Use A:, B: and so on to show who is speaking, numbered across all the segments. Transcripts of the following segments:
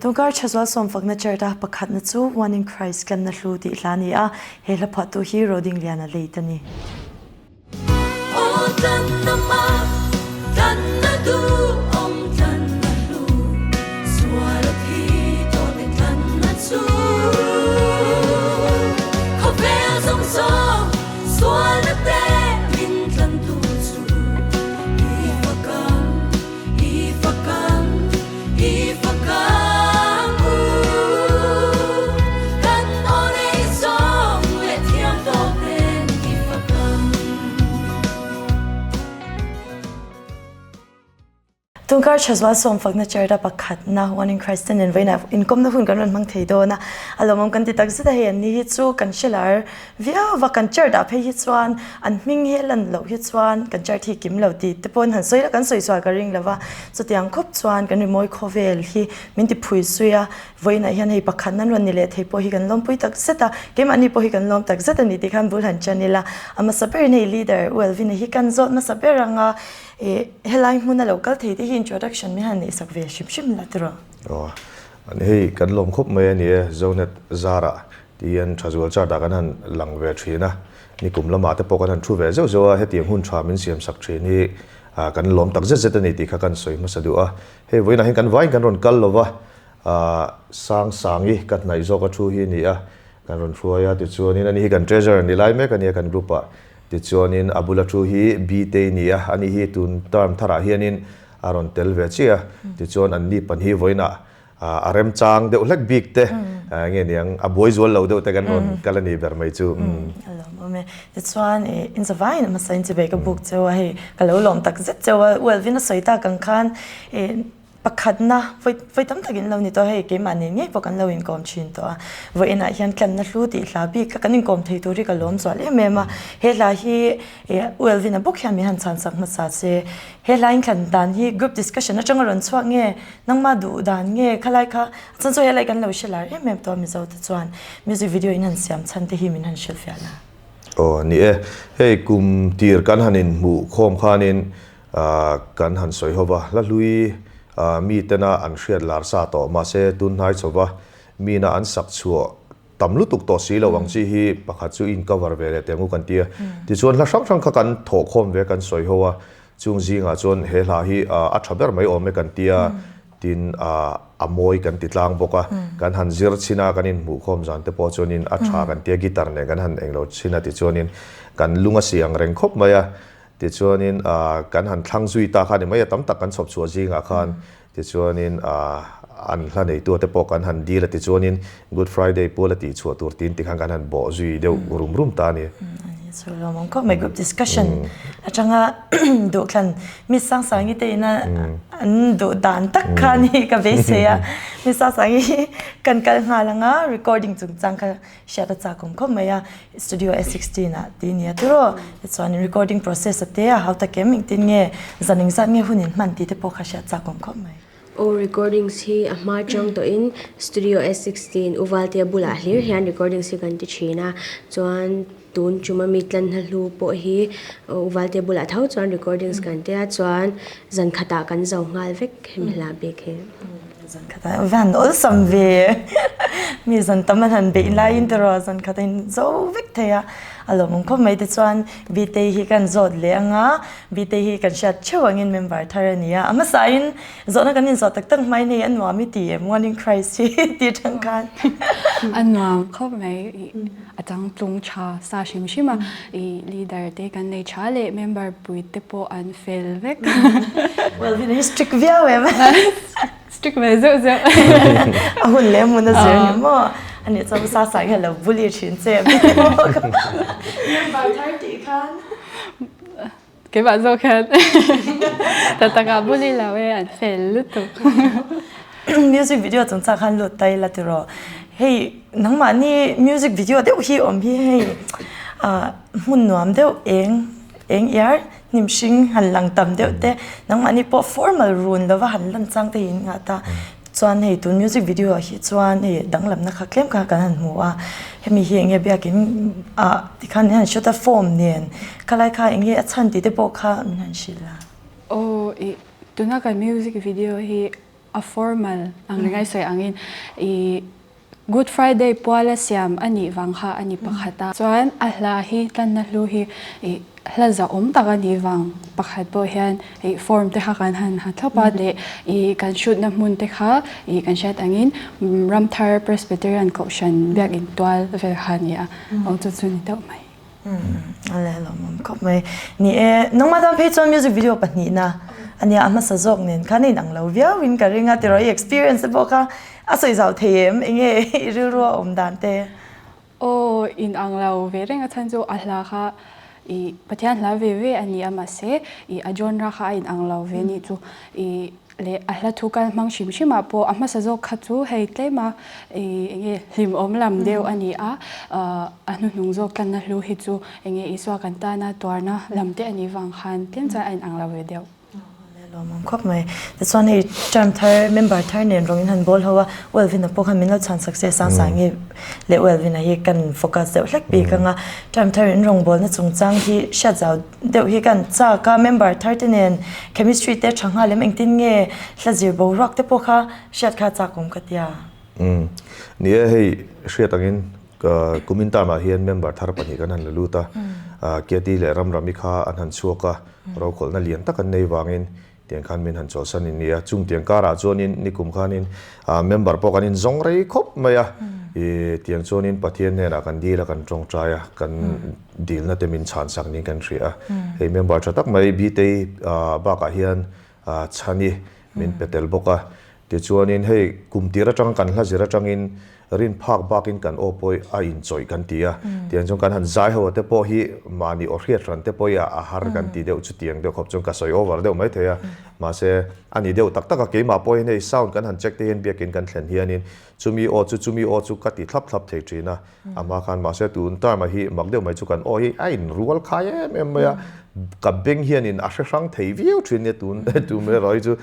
A: Tungkar Thazual sawmfakna chart-a pakhatna chu One in Christ tlanna hlu tih hla a ni a, he hla phuahtu hi Rodingliana late a ni. Tungkar Thazual sawmfakna church a pakhatna One in Christ te nen vawiinah inkawmna hun kan rawn hmang thei dawn a, a lawmawm kan ti takzet a, hei an ni hi chu kan hre lar Viau va kan church ah phei hi chuan an hming hi a lan loh hi chuan kan church hi kim lo tih te pawhin han sawi la kan sawi sual ka ring lo va, chutiang khawp chuan kan rimawi khawvel hi min ti phui zui a, vawiinah hian hei pakhat nan rawn ni leh thei pawh hi kan lawmpui tak zet a, keimahni pawh hi kan lawm tak zet a ni tih khan bul han ṭan ila, a hmasa berin hei leader U Elvin-a hi kan zawt hmasa ber ang a, ih helai hmuna lo kal thei te hi introduction min han neihsak ve hrim hrim la tiraw?
B: Aw, hei kan lawm khawp mai a ni e, Zonet zarah Tihian Thazual chart ah kan han lang ve thin a, nikum lamah te pawh kan han thu ve zeuh zeuh a, hetiang hun tha min siam sak thin hi kan lawm tak zet zet a ni tih kha kan sawi hmasa duh a. Hei vawiinah hian kan vaiin kan rawn kal lo va, Sang Sangi ka hnaih zawk a thu hi a ni a, kan rawn hruai a, tichuanin ani hi kan treasurer ni lai mek a nia kan group ah, tichuanin a bula thu hi Bitei ni a, ani hi tun term tharah hianin a rawn tel ve chiah a, tichuan anni pahnih vawiinah A remchang deuh hlek bik te nge niang a buai zual lo deuh te kan rawn kal a ni ber mai chu.
A: A lawm awm e. Tichuan in zavaiin a hmasa in chibei ka buk cheu a, hei ka lo lawm tak zet cheu a, U Elvin a sawi tak ang khan pakhatna vawi tam tak in lo ni tawh a, hei keimah nen ngei pawh kan lo inkawm thin tawh a, vawiinah hian tlanna hlu tih hla bik kha kan inkawm thei tur hi ka lawm zual em em a, he hla hi U Elvin a bawk hian min han chhansak hmasa se, he hla inthlan dan hi group discussion atanga rawn chhuak nge? Nangmah duh dan nge khalai kha a chan chu helai kan lo hre lar em em tawh a Mizo te chuan music video in han siam chhan te hi min han hrilh fiah la.
B: Aw ni e, hei kum tir kan han in hmuh khawm khanin kan han sawi ho va, hla hlui mi tena an hriat lar sa tawh mahse tun hnai chho va mina an sak chhuah tam lutuk tawh si lo ang chi hi pakhat chu in cover ve leh teh ang u kan ti a. Tichuan hla hrang hrang kha kan thawh khawm ve kan sawi ho a, chung zingah chuan he hla hi a tha ber mai awm e kan ti a, tin a mawi kan ti tlang bawk a, kan han zir chhin a, kan inhmuh khawm zan te pawh chuanin a tha kan ti a, guitar nen kan han englo chhin a tichuanin kan lung a si ang reng khawp mai a, tichuanin kan han thlang zui ta kha a ni mai a, tam tak kan chhawp chhuah zingah khan Tichuanin an hla neitu te pawh kan han dil a, tichuanin Good Friday pual a tih chhuah tur tiin tikhan kan han bawh zui deuh rum rum ta a ni.
A: Chu lawm ang khawp mai group discussion atanga duhthlan mi Sangsangi te ina an duh dan tak kha ni ka beisei a, mi Sangsangi hi kan kal nghal anga recording chungchang kha Hriat a chak awm khawp mai a, studio S16 ah tih nia tiraw? Tichuan recording process a te a hau tak em, engtin nge zan engzat nge hun in hman tih te pawh kha hriat chak awm khawp mai.
C: Aw recordings hi a hma chang tawhin studio S16 U Valtea bulah hlir hian recordings hi kan ti thin a, chuan tun tum ami tlanna hlu pawh hi U Valtea bulah tho chuan recordings kan ti a, chuan zan khatah kan zo nghal vek hemi hla bik hi.
A: Zan khat ah van awlsam ve mi zan tam an han beih laiin tiraw zan khat a in zo vek thei a, a lawmawm khawp mai tichuan Bitei hi kan zawt leh ang a, Bitei hi kan hriat theuh angin member thar a ni a, a hmasain zawhna kan inzawh tak tak hmain hei a nuam i ti em One in Christ hi tih atang khan.
D: A nuam khawp mai a changtlung tha sa hrim hrim a, i leader te kan nei tha leh member pui te pawh an fel vek.
A: Well vin hi strict viau em?
D: Strict ve zeuh zeuh.
A: A hun leh hmun a zir ni maw? Ani chuan sa sa hian lo bully thin che. Member thar tih khan.
D: Keimah zawk hian ta takah bully lo e an fel lutuk.
A: Music video chungchang khan lut ta ila tiraw. Hei nangmahni music video deuh hi awm hi hei hmun nuam deuh eng eng iar hnim hring han lang tam deuh te nangmahni pawh formal run lova han lan chang te hi in ngah ta. Chuan hei tun music video ah hi chuan hei danglamna kha tlem kha kan han hmu a, hemi hi enge biakin ah tikhan hian shoot a form nen khalai kha enge a chhan tih te pawh kha min han hrilh a.
D: Aw ih tuna kan music video hi. a formal ang ringai sawi angin i Good Friday puala siam a nih vang kha a ni pakhat a. Chuan a hla hi tlanna hlu hi i hla zahawm tak a nih vang pakhat pawh hian i form te kha kan han ha thlawp a leh i kan shoot na hmun te kha i kan hriat angin Ramthar Presbyterian Kohhran Biakin tual vel kha a ni a, aw chu chu ni deuh mai.
A: A lawmawm khawp mai. Ni e, nangmah tan phei chuan music video pahnihna a nia, a hmasa zawk nen khan a inang lo viauin ka ring a, tiraw i experience te pawh kha a sawi zau thei em? Enge i rilru a awm dan te?
D: Aw, inang lo ve reng a chhan chu a hla kha i Pathian hla ve ve a ni a, mahse i a genre kha a inang lo ve nih chu i Leh a hla thu kal hmang hrim hrim ah pawh a hmasa zawk kha chu hei tlem a ih enge hlimawm lam deuh a ni a, a hnuhnung zawk tlanna hlu hi chu enge Isua kan tana tuarna lam te a nih vang khan tlem chuan a inang lo ve deuh.
A: Lawmawm khawp mai. Tichuan hei term thar member thar nen rawng in han bawl ho a, U Alvin-a pawh khan min lo chhan sak se Sangsangi leh U Alvin-a hi kan focus deuh hlek bik ang a, term thar in rawngbawlna chungchang hi hriat zau deuh hi kan chak a, member thar te nen chemistry te tha nghal em engtin nge hla zir boruak te pawh kha hriat kha chak awm ka tia.
B: Umm ni e hei hriat angin kumin term ah hian member thar pahnih kan han la lut a, Keti leh Ramrami kha an han chhuak a, rokhawlhna lian tak an nei vangin Tiang khan min han chawlhsan in nia, chung tiang karah chuanin nikum khanin member pawh kan inzawng rei khawp mai a, i tiang chuanin Pathian hnenah kan dil a, kan tawngtai a, kan dilna te min chhansak niin kan hria a. Hei member tha tak mai Bitei bakah hian Chhani min pe tel bawk a, tichuanin hei kum tir atang kan hla zir atangin Rin phak bakin kan aw pawh a inchawih kan ti a, tiang chuan kan han zai ho te pawh hi mahni aw hriat hran te pawh hi a har kan ti deuh chutiang deuh khawp chuan ka sawi over deuh mai thei a, mahse a ni deuh tak tak a, keimah pawh hian hei sound kan han check te hian biakin kan thlen hianin chumi aw chu chumi aw chu ka ti thlap thlap thei thin a, a hma khan mahse tun term ah hi mak deuh mai chu kan aw hi a inrual khai em em mai a, ka beng hianin a hre hrang thei viau thin nia tun tun erawh hi chu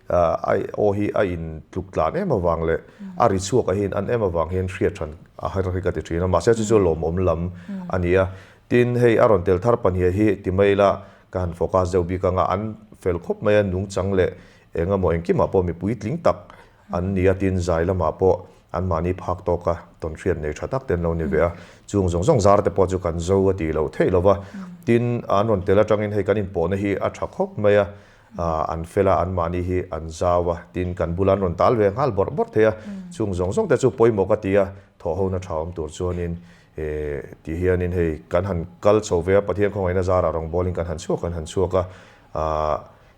B: A aw hi a in tluk tlan em avang leh a ri chhuak a hi in an em avang hian hriat than a har hi ka ti thin a, mahse chu chu lawmawm lam a ni a. Tin, hei a rawn tel thar pahnih hi ti mai ila ka han focus deuh bik anga an fel khawp mai a, nungchang leh eng emaw engkimah pawh mipui tling tak an ni a, tin zai lamah pawh anmahni phak tawka tawnhriat nei tha tak te an lo ni ve a, chung zawng zawng zar te pawh chu kan zo a tih loh theih lo va. Tin, an rawn tel atangin hei kan inpawhna hi a tha khawp mai a, An fel a, anmahni hi an zau a, tin kan bula an rawn tal ve nghal bawrh bawrh thei a, chung zawng zawng te chu pawimawh ka ti a, thawhhona tha awm tur chuanin ti hianin hei kan han kal chho ve a, Pathian khawngaihna zarah rawngbawlin kan han chhuak kan han chhuak a,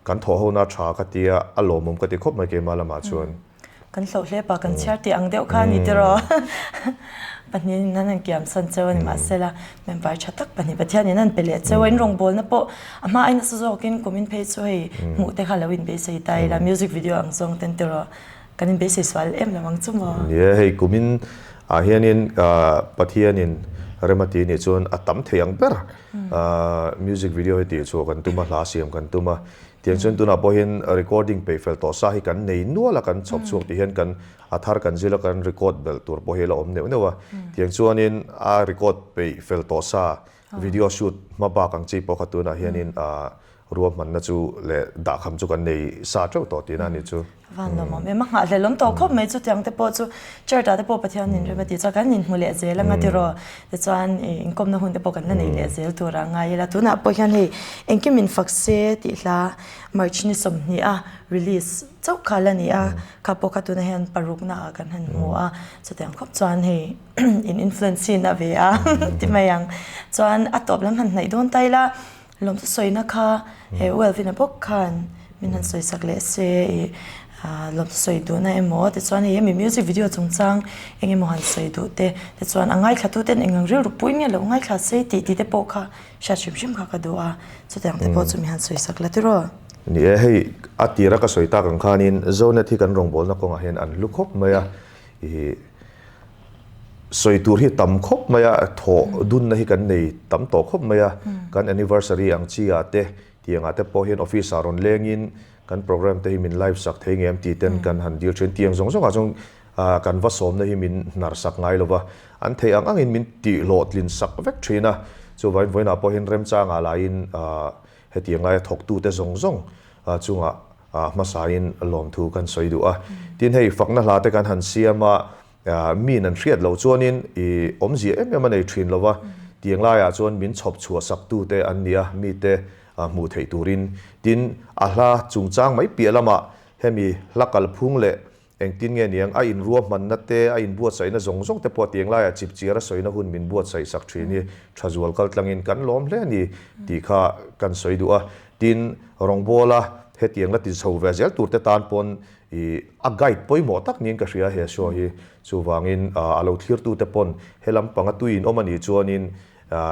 B: kan thawhhona tha ka ti a, a lawmawm ka ti khawp mai keimah lamah chuan.
A: Kan hloh hle pa, kan chhiar tih ang deuh kha a ni tiraw? Pahnihin an han kiam san cheu a ni mahsela member tha tak pahnih Pathianin an pe leh cheu a, in rawngbawlna pawh a hma ain nasa zawkin kumin phei chu hei hmuh te kha lo inbeisei ta ila, music video ang zawng ten tiraw kan inbeisei sual em lo ang chu maw?
B: Ni e, hei kumin ah hianin Pathianin rem a ti nih chuan a tam thei ang ber music video hi tih chhuah kan tum a, hla siam kan tum a, Tiang chuan tunah pawh hian recording peih fel tawh sa hi kan nei nual a, kan chhawp chhuak tih hian kan a thar kan zil a, kan record belh tur pawh hi a la awm neuh neuh a. Tiang chuanin a record peih fel tawh sa video shoot hma bak ang chi pawh kha tunah hianin ruahmanna chu leh dahkham chu kan nei sa teuh tawh tihna a ni chu.
A: Van lawmawm em, a nghahhlelawm tawh khawp mai chutiang te pawh chu church ah te pawh Pathian in rem a tih chuan kan inhmu leh zel anga tiraw tichuan ih inkawmna hun te pawh kan la nei leh zel tur a ngai ila tunah pawh hian hei engkim in fak se tih hla March ni 20 a release chauh kha la ni a kha pawh kha tunah hian parukna ah kan han hmu a chutiang khawp chuan hei in influence in a ve a ti mai ang chuan a tawp lam han hnaih dawn ta ila. Lawmthu sawina kha he U Alvin-a bawk khan min han sawisak leh se i lawmthu sawi duhna emaw tichuan hei hemi music video chungchang eng emaw han sawi duh te tichuan a ngaithla ten eng ang rilru pui nge lo ngaithla se tih tih te pawh kha hriat hrim hrim kha ka duh a chutiang te pawh chu mi han sawisak la tiraw.
B: Ni e, hei a tira ka sawi tak ang khanin Zonet hi kan rawngbawlna kawngah hian an hlu khawp mai a, i Sawi tur hi tam khawp mai a, thawh dunna hi kan nei tam tawh khawp mai a, kan anniversary ang chi ah te tiang ah te pawh hian office ah rawn leng in kan program te hi min live sak thei ngem tih ten kan han dil thin. Tiang zawng zawng ah chuan kan va sawmna hi min hnar sak ngai lo va, an theih ang ang in min tih hlawhtlin sak vek thin a, chuvangin vawiinah pawh hian remchangah laiin hetiang laia thawktute zawng zawng chungah. hmasain lawmthu kan sawi duh a. Tin hei fakna hla te kan han siam a, miin an hriat loh chuanin i awmzia em em a nei thin lo va, tiang laiah chuan min chhawp chhuah sak tute an ni a, mite hmuh theih turin. Tin a hla chungchang mai piah lamah hemi hla kalphung leh Engtin nge niang, a inruahmanna te, a inbuatsaihna zawng zawng te pawh tiang laiah chipchiar a sawina hun min buatsaih sak thin hi tha zual kal tlangin kan lawm hle a ni tih kha kan sawi duh a. Tin, rawngbawla hetiang la ti chho ve zel tur te tan pawn i a guide pawimawh tak niin ka hria he show hi. Chuvangin a lo thlirtu te pawn he lampanga tui in awm a nih chuanin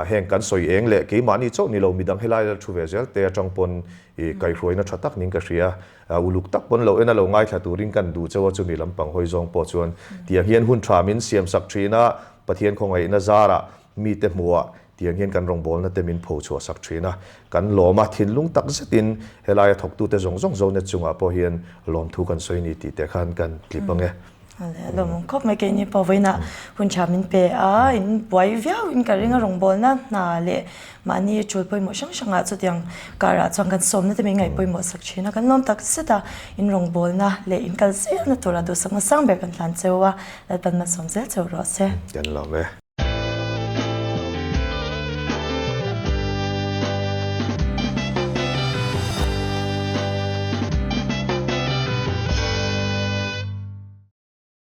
B: Heng kan sawi eng leh keimahni chauh ni lo midang helai la thu ve zel te atang pawn i kaihhruaina tha tak ning ka hria. Uluk tak pawn lo en a lo ngaithla turin kan duh chauh a chumi lampang hawi zawng pawh chuan tiang hian hun tha min siam sak thin a, Pathian khawngaihna zarah mite hmuhah tiang hian kan rawngbawlna te min pho chhuah sak thin a. Kan lawm a, thinlung tak zetin helaia thawktute zawng zawng Zonet chungah pawh hian lawmthu kan sawi ni tih te khan kan tlip ang e.
A: Lawmawm khawp mai keini pawh vawiinah hun tha min pe a, in buai viau in ka ring a rawngbawlna hna leh mahni tul pawimawh hrang hrangah chutiang karah chuan kan sawmna te min ngaih pawimawh sak thin a, kan lawm tak zet a, in rawngbawlna leh in kal zelna tura duhsakna sang ber kan hlan cheu a, Lalpan malsawm zel cheu rawh se.
B: Kan lawm e.